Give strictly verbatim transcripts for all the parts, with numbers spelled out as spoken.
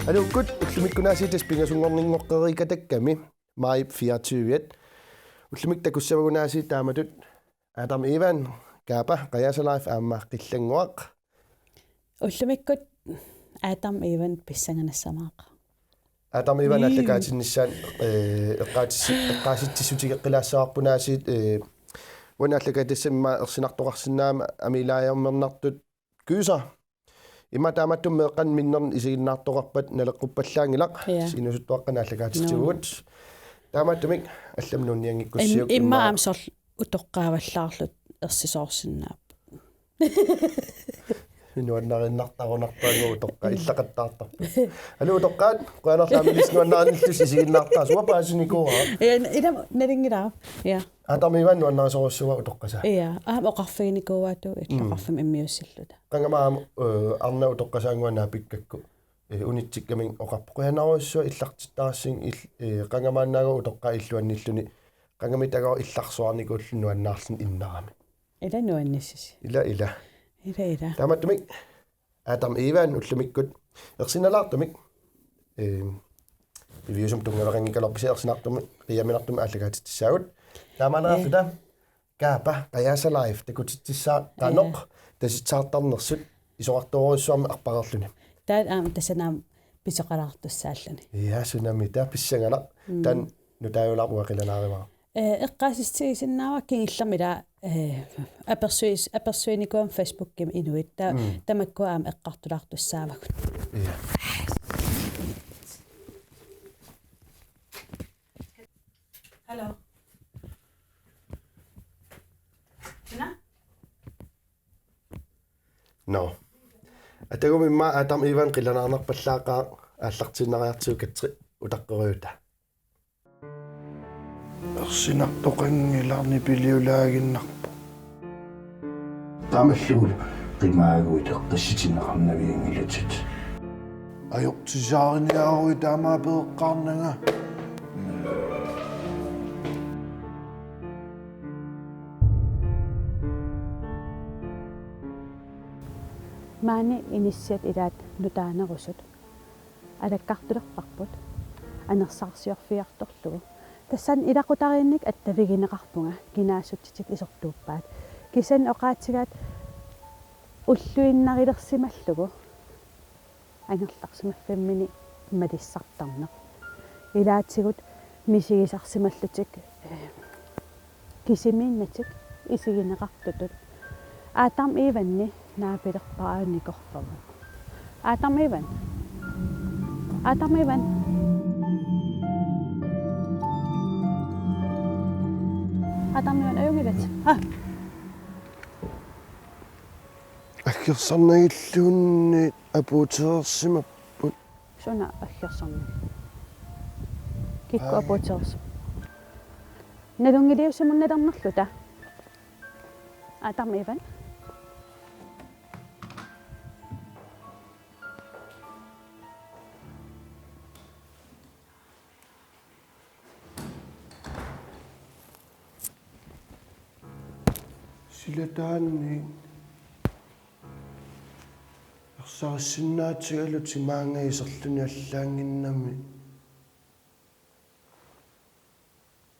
Aluukkut ullumikkunaasiit tassa pingasunngorninngoqqeriikatakkami, maajip fireogtyve. Ullumikkut takussavagut aasiit taamatut Adam Ivan, Kaapa, Qajaasa Live aamma Qillannguaq. Ullumikkut Adam Ivan pissanganassaaq. Adam Ivan Nii. Aallakaatinnissaan, eh, eqqaatissi-, eqqaasitsissutigeqqilaassavarput aasiit, eh, uani aallakaatitassami immaqa ersinartoqarsinnaammat amilaajarmernartut Kyser. Immaqa taamaattumik meeqqanut minnernik isiginnaartoqarpat naleqquppallaanngilaq. Ja. Sinusuttuaqqanik aallakaatitsivugut. Nuu. Taamaattumik allamut nuunnianngikkussiuk. Im-, immaqa immaqa aamma soorlu utoqqaavallaarluta ersisoorsinnaapput. Nuannariinnartarunarpaannguaq utoqqaat illaqattaartarput. Aluu utoqqaat, qujanarlu aamma ilissi nuannarinillusi isiginnaartarsi, uanga paasinikuuara. Ja, ila nalunngilara. Ja. Adam Ivan nuannarisorujussuuara utoqqasaa. Ja, aamma oqarfiginikuuaatigut illoqarfimmi Mm. immiussilluta. Qangami aamma, eh, arnat utoqqasaannguaq naapikkakku. Eh, unitsikkamik oqarpoq qujanarujussuaq illartittarassi il-, eh, qangamaannaagooq utoqqaat illuannilluni. Qangamitagooq illarsuarnikuulluni nuannaarluni innarami. Ila nuannissasi. Ila, ila. Ila, ila. Taamaattumik Adam Ivan ullumikkut ersinalaartumik, eh, Piviusumik tunngaveqanngikkaluarpisi ersinartumik, qiiaminartumik aallakaatitsissaagut. Taamaaneraarluta, eh, Kaapa, Qajaasa Live, takutitsissaaq qanoq, eh, tasitsaartarnersut, isorartorujussuarmik arpareerluni. Taava aamma tassani aamma pisoqalaartussaalluni. Ja, sunami, taava pissanganaq. Mm. Taanna nutaajulaarpoq uanga qilanaarivara. Eh, eqqaasitsissutigisinnaavara kingullermik ila, eh, apersuis-, apersuinikuugama Facebookimi inuit ta-, Mm. tamakkua aamma eqqartulaartussaavagut. Ja. Hallo. Suna? Nå. Atagumi immaqa Adam Ivan qilanaarnerpallaaqaaq aallartiinnariartigu Katri utaqqerujuta. Ersinartoqanngilaq nipiliulaaginnarpoq. Taamaalillunilu qimaaguit eqqissitinneqarnavianngilatit. Ajortisaariniaruit taama apereqqaarnanga. Maani inissiat ilaat nutaanerusut alakkartulerparput anersaarsiorfiartorlugu. Tassani ilaqutariinnik attavigineqarpunga kinaassutsitik isertuuppaat. Kisianni oqaatigaat ulluinnarilersimallugu angerlarsimaffimmini malissartarneq. Ilaatigut misigisarsimallutik, eh, kisimiinnatik isigineqartutut. Adam Ivanni naapilerpara nikorfagu. Adam Ivan. Adam Ivan. Adam Ivan, ajunngilaq. Ah. Aggersarnagilluunniit apuutereersimapput. Suna aggersarnagit? Kikkut Aa. Apuutereersimavit? Nalunngiliussimunnalernerluta. Adam Ivan. Silataanni ersarissinnaatigalugu maanga iserluni allaannginnami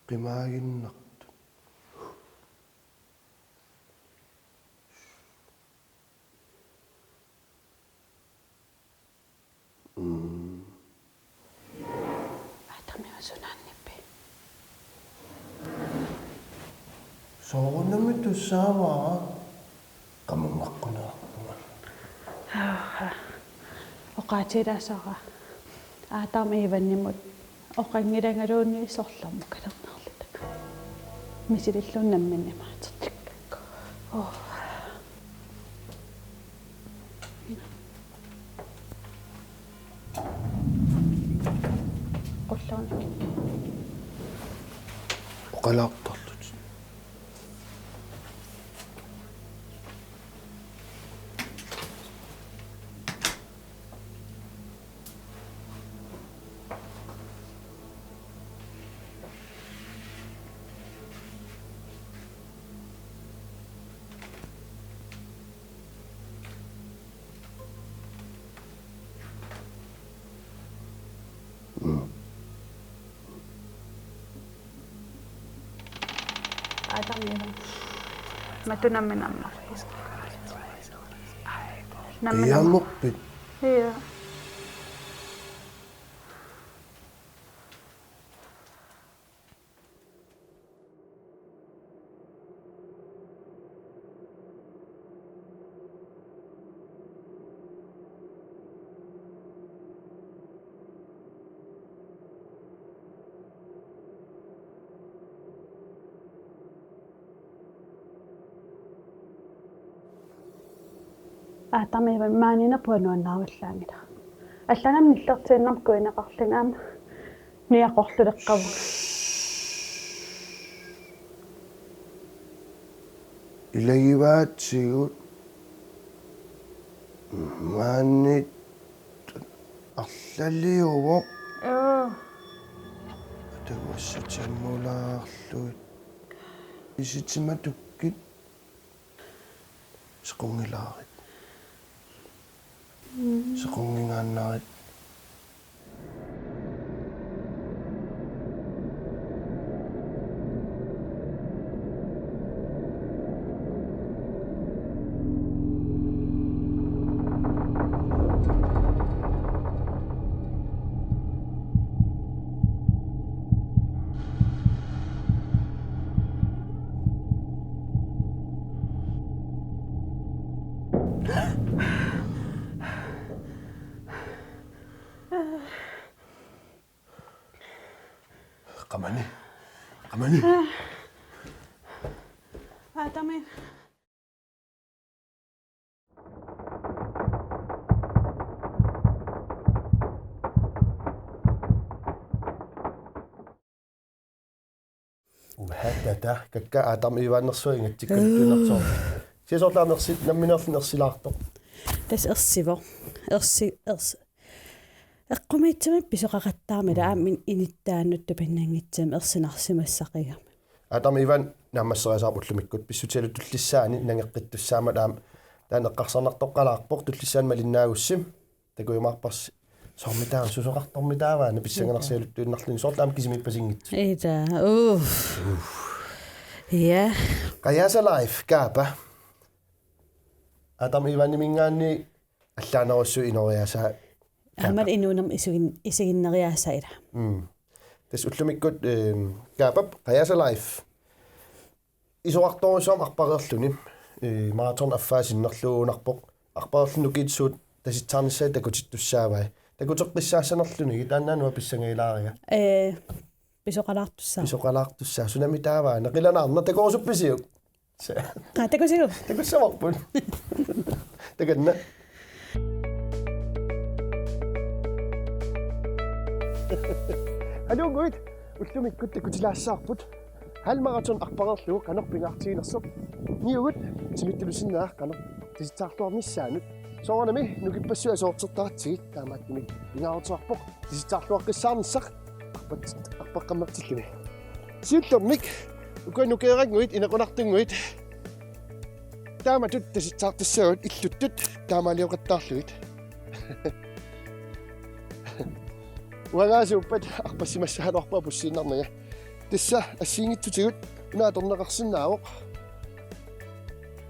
qimaaginnartut. Mm. Adam Ivan sunaannippi? Soorunami tussaavara qamunngaqquneqarpunga. Aa, oqaatigilaassaanga Adam Ivanimut oqanngilagaluunniit sorlermukalernerluta. Misililluunniit nammineq imaatertikkakku. Oo. Qulluunniit. Oqalaartarlutik. Aatami Ivan. Matu nammineq ammar. Nammineq ammar. Iamorpit. Ia. Aatami Ivan, maaniinnerput nuannaruallaanngilaq. Allaanngilaq nillertiinnarmik kuineqarlunga aamma niaqorluleqqavunga. Ilagivaatigut maaniittut arlaliuvoq. Aa. Takuassat ammulaarlugit. Isitimatukkit. Sequnngilaarit. Mm. Sequnngingaannarit. Qamani. Qamani. Aatami. Uhattata, kakkaak Aatami Ivanersuaq ingatsikkaluttuinnartoq. Uu. Siasorlaam ersi, nammineerluni ersilaartoq. Tassa ersivoq. Ersi, ersi. Eqqumiitsumiit pisoqaqattaarami, mm, aamma inittaannut tupinnanngitsumik ersinarsimassaqigami. Aatami Ivan naammasseriasaarpoq ullumikkut pissutigalugu tullissaani nangeqqittussaammat aamma taanna eqqarsarnartoqqalaarpoq tullissaani malinnaagussi. Takujumaarparsi soormitaava susoqartormitaava napissanganarsigaluttuinnarluni soorlu aamma kisimiippasinngitsoq. Ita, uff. Ja. Qajaasa Live, Kaapa. Aatami Ivaniminngaanniit allaanerussuit inooriaasaa. Aamma inuunermi isigin-, isiginneriaasaa ila. Mm. Tassa ullumikkut, ehm, Kaapap Qajaasa Live. Isorartorujussuarmik arpareerluni, eh, maraton affaa sinnerlugunarpoq. Arpareerluni nukiit suut tasitsaarnissaat takutittussaavai. Takuteqqissaassanerlunigit taannaanua pissangagilaariga. Eh, pisoqalaartussaavoq. Pisoqalaartussaavoq. Sunami taava? Neqilanaarna takorusuppisiuk? Sa- Aa, takusiuk? Takussavarput. Takanna. Haluu, uagut ullumikkut takutilaassavarput. Halvmaraton arpareerlugu qanoq pingaartiginersoq. Niugut timittulussinnaaq qanoq tasitsaarluarnissaanut. Soorunami nukippassuit aserortertaratsigit taamaattumik pingaaruteqarpoq tasitsaarluaqqissaarnissaq arpat-, arpaqqammertilluni. Siullermik ukua nukeerannguit inequnartunnguit taamatut tasitsaartussaagut illuttut taamaalioqattaarlugit. Uangaasuuppat arpassimassagaluarpara pussiinnarnaga. Tassa assigiinngitsutigut una atorneqarsinnaavoq.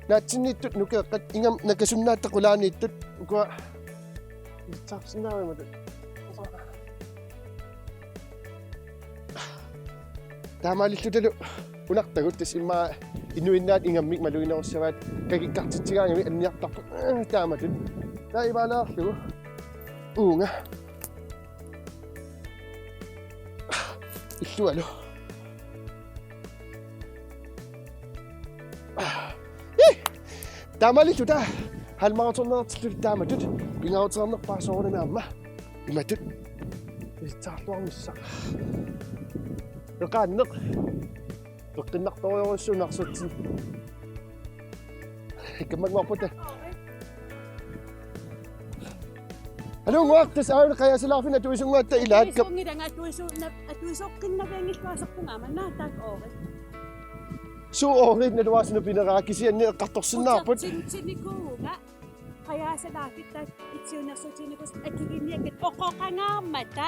Naatsinniittut nukeeqqat ingammik nakasunnaata qulaaniittut ukua tasitsaarsinnaavimmatut. Taamaalillutalu unartagut tassa immaqa inuinnaat ingammik maluginerussavaat kakikkartitsigaangami anniartarput. Taamatut. Taava ivaalaarlugu. Uunga. Illualu. Ih! Taamaalilluta halvmaratonnertilluta taamatut pingaaruteqarnerpaaq soorunami aamma imatut tasitsaarluarnissaq. Eqaanneq. Peqqinnartorujussuuvoq narsatsin. Ikkammanguarputa. Haluu, uagut tassa aajuna Qajaasa Live-imi atuisunnguatta ilaat. Atuisunngilaanga atuisu-, na-, atuisoqqinnavianngilluinnarpunga aamma naataak oorit. Suu oorit naluarsinnut pineraa kisianni eqqartorsinnaarput. Utertintinikuuvunga. Qajaasa Live-ip taakku itsiunersuutiginikuusut akiginiakkat oqoqangaarmata.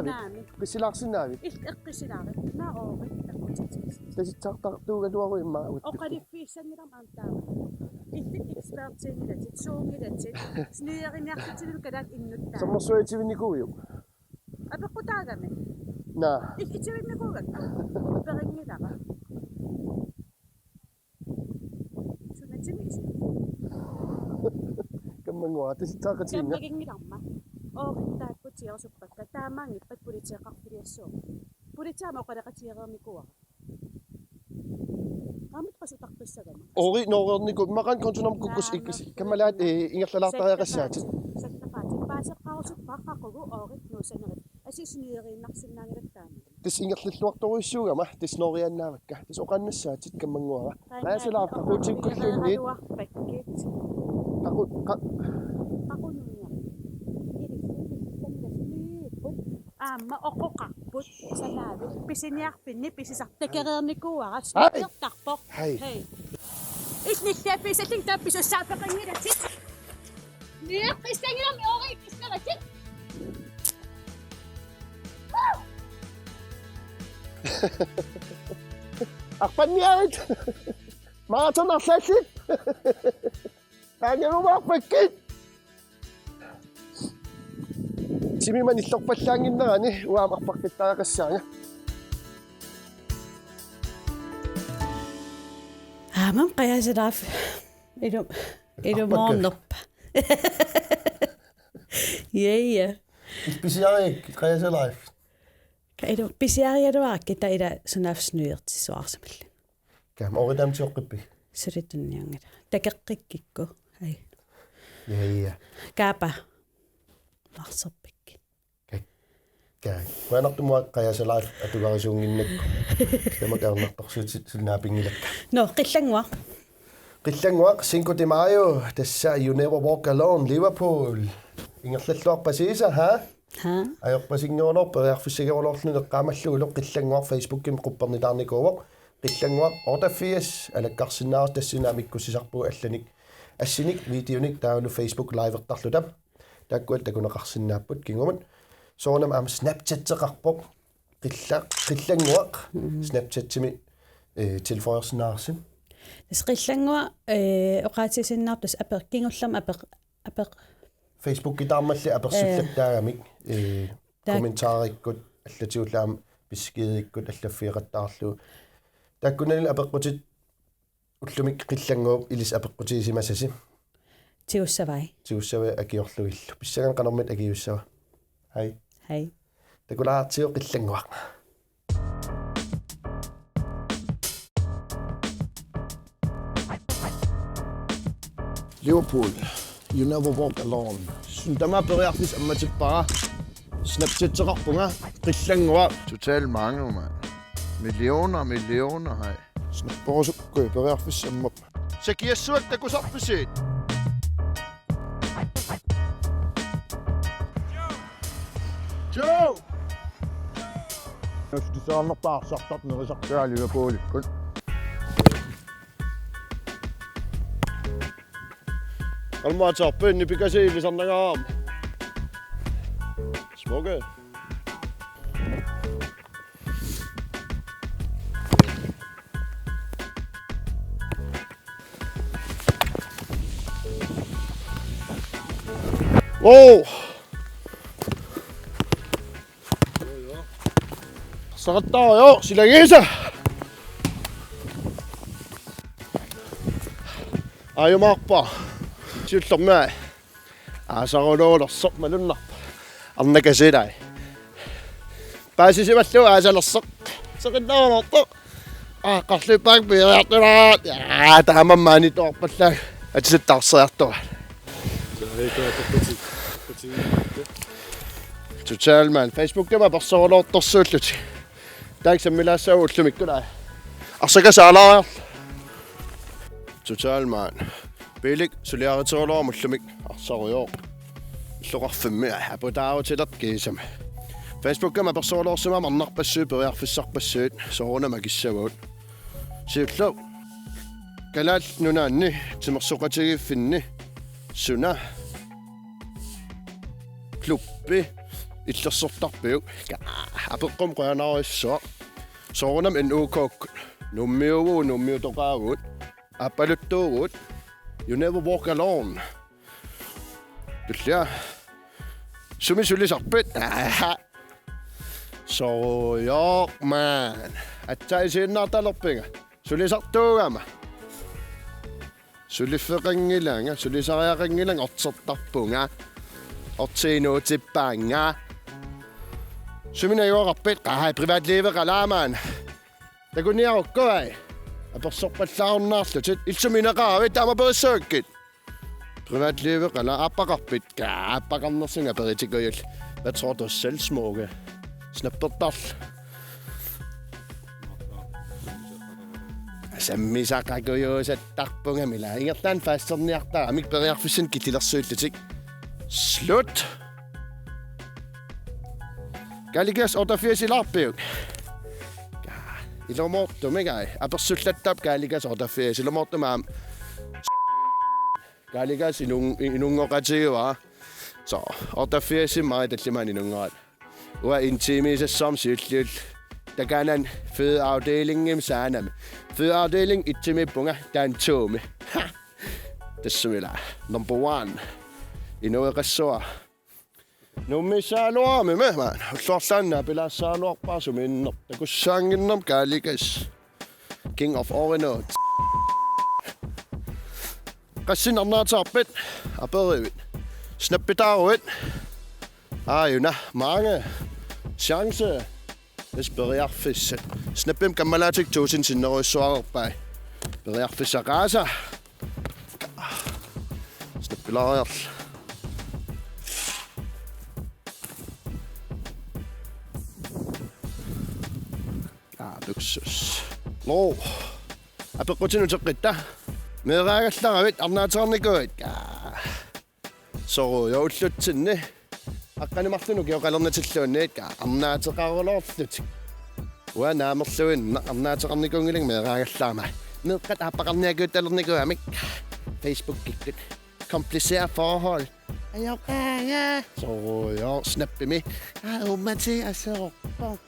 Eqqissilaarsinnaavit? Naamik. Eqqissilaarsinnaavit? Illit eqqissilaarpit? Naa Oorit, eqqissilaarpit. Tasitsaartartuugaluaruit immaqa uuttukkut. Oqaliffigissanngilaq aamma taama. Illit ekspertinngilatit, suunngilatit, snigeriartitsinerlu kalaat innuttaaq. Sermersuutivinnikuuiuk? Apeqqutaagami. Naa. Illit itivinnikuugakku. Upperinngilara. Sunatimi isi. Kammannguara tasitsaaqatiginnga. Kammaginngilarma. Oorit taakku tiorsuppakka taamaanngippat politeeqarfiliassuuvoq. Politeama oqaloqatigereernikuuara. Qaammat qasutaqqissagama. Oorit nooreernikuuvoq immaqa kontonummi kukkus. Naa, ikkisi. Naa. Kammalaat, eh, ingerlalaartariaqassaatit. Sallapaatit. Sallapaatit. Paaseqqaarusuppaat qaqugu oorit nuussanerit. Asii snigeriinnarsinnaanngilakka taama. Tassa ingerlalluartorujussuugama, tassa nooriaannaavakka. Tassa oqaannassaatit kammannguara. Qaangaat. Qaasalaaq qaquutikkulluunniit. Qaquutikkulluunniit. Qaqu-, qa-, Qaqununnga. Ilissi pissangasniipput. Aamma oqoqarput. Sanaavit. Pisiniarfinni pisisartakereernikuuara. Hej. Snittertarpoq. Hej. Hej. Isnilliaffissalling taappisussaafeqanngilatit. Niaqqissanngilami Oorit kissaratik. Arpanniarit. Maraton arlallit. Qaangerumaarpakkit. Timi manillerpallaannginnerani uanga arpaqqittariaqassaanga. Aamma Qajaasilaarfik. Ilu-, ilumoornerpa. Ja, ja. Pisiarik, Qajaasilaarfik. Ka ilu-, pisiarigaluarakkit taava ila sunaaffa snigeriartitsisuarsimalluni. Kaam, Oorit aamma tioqqippit? Suli tunniunngilanga. Takeqqikkikku. Hej. Ja, ja. Kaapa. Marserpik. Ka-, ka-, qujanartumik Qajaasilaarfik atugarisuunnginnakku. Tamakku ajornartorsiutit suli naapinngilakka. Nå, Qillannguaq. Qillannguaq, Cinco de Mayo, tassa You Never Walk Alone, Liverpool. Ingerlalluarpasiisa, ha? Ha? Ajorpasinngoorlugu, periarfissagigaluarluni eqqaamallugulu Qillannguaq Facebookimi quppernilaarnikuuvoq. Qillannguaq otteogfirs, alakkarsinnaavoq, tassani aamma ikkussisarpugut allanik assinik videonik taavalu Facebook livertarluta. Taakkua takuneqarsinnaapput kingumut. Soorunami aamma Snapchateqarpoq. Qilla-, Qillannguaq. Mm. Snapchatimi, eh, tilføjersinnaavarsi. Tassa Qillannguaq, eh, oqaatigisinnaavara tassa apeq-, kingullermik apeq-, apeq-. Facebookitaarmalli apersullattaagamik, eh, taak-, kommentarikkut, allatigullu aamma beskedikkut, allaffigeqattaarlugu. Taakkunanilu apeqqutit ullumi Qillannguup ilissi apeqqutigisimasasi. Tigussavai. Tigussavai akiorlugillu. Pissanganaq qanormita akiussava. Hej. Hej. Takulaartigu Qillannguaq. Liverpool, You Never Walk Alone. Suna tamaat periarfissaq ammatippara. Snapchateqarpunga Qillannguaq. Totalt mange, mand. Millioner, millioner, hej. Snapperusukkuit periarfissaq ammappoq. Sakiassuaq takusarpisi? Joe! Nustisaarnerpaarsartartoq nerisartaa Liverpoolikkut. Almaatsaarpinni pikasi ilisarnangaarama. Smukke. Wow! Saqattaarujoo, silagiisa. Ajumaarpa. Siullermik. Aasaruluulersoq malunnarpoq. Arnakasilai. Paasisimallugu aasalersoq. Seqinnaanertoq. Aa, qarliuppaat piiriartulaat. Aa, taamaammat maani toorpallaaq. Atisattaarsiartoq. Totalman. Facebookimi apersorluartorsuullutik. Taakku sammilaassavat ullumikkut. Arsakasaalaariarlu. Totalman. Biilik suliariteruloorami ullumikkut. Arsarujoor. Illoqarfimmi aputaarutilerpoq kiisami. Facebookimi apersorluarsimagama arnarpassuit periarfissarpassuit soorunami akissavagut. Siulleq Kalaallit Nunaanni timersoqatigiiffinni suna klubbi illersortarpiuk? Ka-, apeqqummi qujanarsuaq. Soorunami N U K-kkut. Nuummiuvugut, nuummiutoqaavugut, aappaluttuuvugut. You never walk alone. Tullia. Sumi sulisarpit? Aha. Sorujoormat. Aatsaat isiginnaartalerpunga. Sulisartuugama. Suliffeqanngilanga, sulisariaqanngilanga, ortertarpunga. Ortiinuutippaanga. Sumi najugaqarpit? Qaa, privatliveqalaaq maani. Takuniarukku ai. Apersorpallaarunnaarlutit. Illit sumi ineqaravit, taama aperissavakkit? Privatliveqalaaq. Aappaqarpit? Ka-, aappaqarnersunga aperitikujullunga. Hvad tror du selv, Smukke? Snappertarl. Sammisaqakujuusattarpunga, ila. Ingerlaannaq fasterniartaramik, periarfissanik killilersuillutik. Slut. Kaalikas otteogfirs ilaarpiuk? Ka-, ilumoortumik ai. Apersullattaarpoq Kaalikas otteogfirs, ilumoortumik aamma. Kaalikas inun-, inunngoqatigivara. Så, otteogfirs immaqa tallimaanni inunngoraat. Uanga en time-isassaarmat siulliullugu. Takanani fødeafdelingimi saanami. Fødeafdeling et-imiippunga, taanna to-mi. Ha! Tassami ila. Number one. Inueqassuara. Nuummiissagaluarami maani. Ulluarlaannaq apilaassagaluarpara sumiinnersoq. Takussaannginnama Kaalikas. King of Orinot. Qassinik arnaateqarpit? Aperivit. Snappitaaruit? Aajuna, mange. Chance. Tassa periarfissat. Snappimik kammalaatikka tusind sinnerujussuarerpai. Periarfissaqaasa. Snappilaariarlugu. Aa, luksus. Nå. Apeqqutinik uteqqitta. Meeraagallaravit, arnaateqarnikuuit? Aa. Sorujoor, ullutsinni. Aqqaneq-marlunnik ukioqalernatilluunniit, aa, arnaateqarulorlutik. Uanga naamerluinnaq arnaateqarnikuunngilanga meeraagallarama. Meeqqat aappaqarniakuuttalernikuugamik. Facebookikkut. Kompliceret forhold. Ajoqaanga. Sorujoor, snappimi. Aa, uummatiga aserorpoq.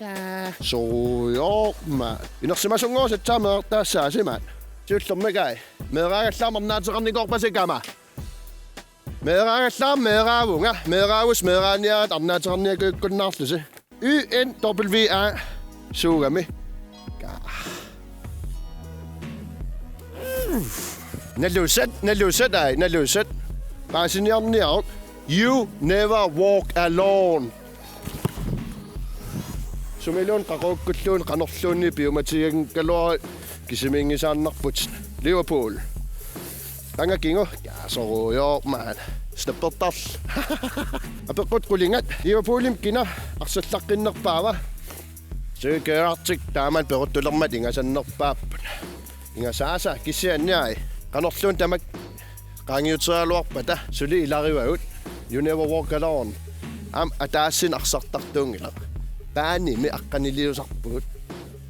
Sorujoormat. Inersimasunngooq aatsaat meerartaassaasi maani. Siullermik ai. Meeraagallarama arnaateqarnikuuppasikkama. Meeraagallarama meeraavunga. Meeraavusi meeraaniaratta arnaateqarniakuikkunnaarlusi. Y N W A. Suugami. Nalusat, nalusat, ai, nalusat. Paasiniarniaruk. You never walk alone. Sumiluunniit qaqugukkulluunniit qanorluunniit piumatigigaluaruit kisimiinngisaannarputit. Liverpool. Anga kingu. Aa, sorujoormat. Snappertarl. Apeqqut qulingat. Liverpoolimi kina arsallaqqinnerpaava? Siukiartik taamani peruttulermat ingasannerpaapput. Ingasaasa kisianni ai. Qanorluunniit tamakku qaangiuteriaraluarpata suli ilarivagut. You never walk alone. Aamma ataaseq arsartartuunngilaq. Baanimi aqqaniliusarpugut.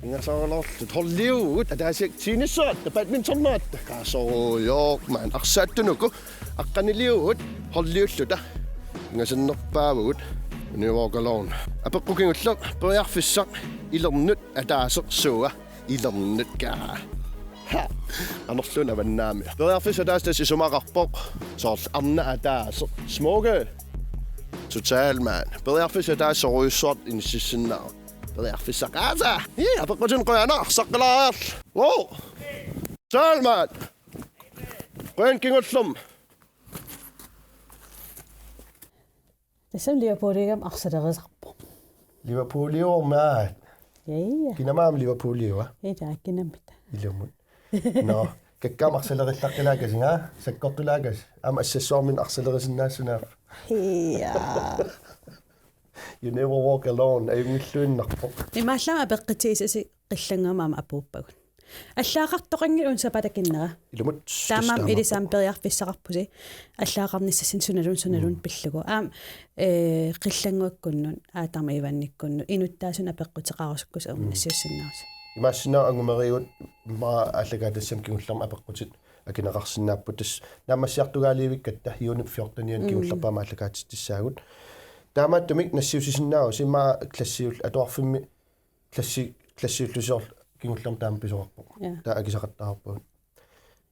Ingasaruloorluta. Holdiuvugut ataasiakkaat tenniseratta, badmintoneratta. Aa, sorujoormat. Arsaattunuku aqqaniliuvugut holdiulluta. Ingasannerpaavugut. You never walk alone. Apeqqut kingulleq, periarfissaq ilernut ataaseq suua? Ilernut kaa. Ha. Qanorluunniit avannaami. Periarfissaq ataaseq tassa isumaqarpoq. Soorlu arnaq ataaseq. Smukke. Totalman. Periarfissaq ataaseq sorujussuartut inississinnaavoq. Periarfissaqaasa. Ii, apeqqutinik qujanaq, arsaqqilaariarlugu. Wow. Totalman. Qujan kingullermik. Tassami Liverpooliugami arsalerisarpoq. Liverpooliuvoq maani. Ja, ja. Kina maani Liverpooliua? Ila, kinamita. Ilumut. Nå, kakkaak arsalerilaakkasi, aa? Sakkortulaakkasi. Aamma assassuarmik arsalerisinnaassunaaffa. Ja. You never walk alone, ajunngilluinnarpoq. Imaallaat apeqqutigisasi qillannguamik aamma apuuppagut. Allaaqartoqanngilaq una sapaatip akunnera. Ilumut. Taamaammat ilissi aamma periarfissaqarpusi. Allaaqarnissassinnik sunaluunniit sunaluunniit pillugu. Aamma eh, qillannguakkunnut, Adam Ivanikkunnut, inuttaasunut apeqquteqarusukkusi aamma nassiussinnaavusi. Imaassinnaavoq angumerigut immaqa aallakaatitassami kingullermi apeqqutit akineqarsinnaapput, tassa naammassiartugaalivikkatta juni fjortenianni kingullerpaamik aallakaatitissaagut. Taamaattumik nassiussisinnaavusi immaqa klassiul-, atuarfimmi klassi-, klassiullusiorlu kingullermi taama pisoqarpoq. Ja. Taava akisaqattaarpagut.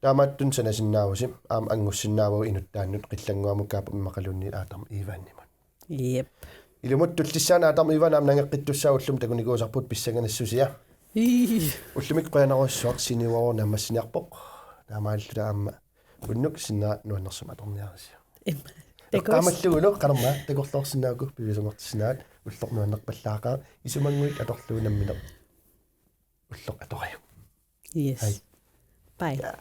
Taamaattunik sanasinnaavusi, aamma angussinnaavugut inuttaannut qillannguamut Kaapip immaqaluunniit Adam Ivanimut. Jep. Ilumut tullissaani Adam Ivan aamma nangeqqittussaavugut, ullumi takunikuusarput pissanganassusia. Ii. Ullumikkut qujanarsuaq, Sinuarooq naammassiniarpoq. Taamaalilluta aamma unnuk sinnera nuannersumik atorniarisi. Imma. Eqqaamallugulu qanormaa takorloorsinnaavugut piviusunngortissinnaat, ulloq nuannerpallaaqaaq, isumannguit atorlugu nammineq ulloq atorajuk. Yes. Hej. Bye. Ja.